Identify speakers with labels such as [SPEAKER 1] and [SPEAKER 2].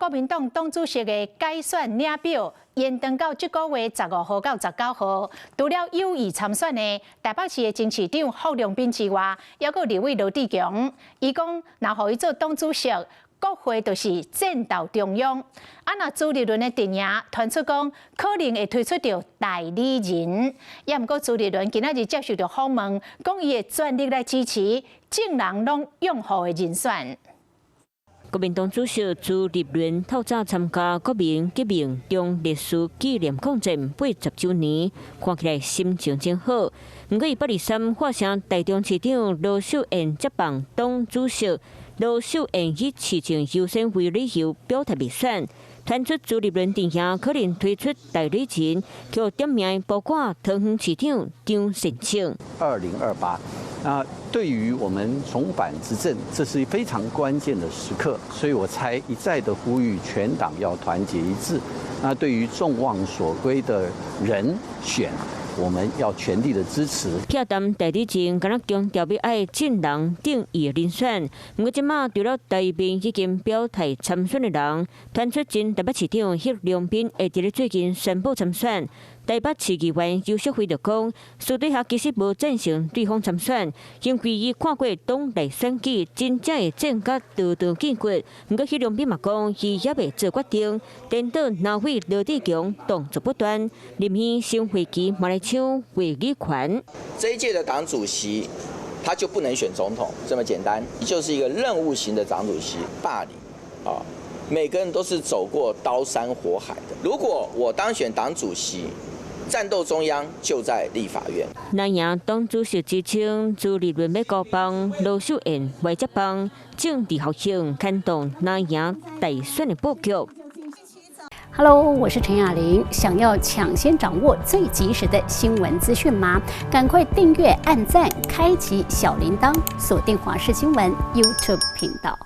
[SPEAKER 1] 國民黨黨主席的改選領表延長到這個月15號到19號。除了有意參選的台北市的前市長霍龍斌之外，猶閣立委羅智強，伊講若予伊做黨主席，國會就是戰鬥中央。啊，若朱立倫的陣營傳出講可能會推出著代理人，也毋過朱立倫今仔日接受著訪問，講伊會全力來支持眾人攏擁護的人選。
[SPEAKER 2] 國民黨主席朱立倫透早參加國民革命忠烈祠紀念抗戰80週年，看起來心情真好。毋過伊八二三發聲台中市長盧秀燕接棒黨主席，盧秀燕以市政優先為理由表態未選，傳出朱立倫陣營可能推出代理人，予點名包括桃園市長張善政。
[SPEAKER 3] 2028。那對於我們重返執政，這是非常關鍵的時刻，所以我才一再的呼籲全黨要團結一致。那對於眾望所歸的人選，我們要全力的支持。
[SPEAKER 2] 避談代理人，敢若強調欲愛眾人中意的人選。毋過這馬除了台面已經表態參選的人，傳出前台北市長許榮彬會佇咧最近宣布參選。台北市議員游錫堃就講，私底下其實無贊成對方參選，因為伊看過黨內選舉真正會戰甲刀刀見骨。毋過許榮彬嘛講，伊猶未做決定，顛倒藍委羅智強動作不斷，林軒新會期嘛來搶話語權。
[SPEAKER 4] 這一屆的黨主席，他就不能選總統，這麼簡單，就是一個任務型的黨主席，霸凌啊！每個人都是走過刀山火海的。如果我當選黨主席，戰鬥中央就在立法院。
[SPEAKER 2] 藍營黨主席之稱，朱立倫欲交棒，盧秀燕會接棒，政治效應牽動藍營大選的布局。
[SPEAKER 5] Hello，我是陳雅玲。想要搶先掌握最及時的新聞資訊嗎？趕快訂閱、按讚、開啟小鈴鐺，鎖定華視新聞 YouTube 頻道。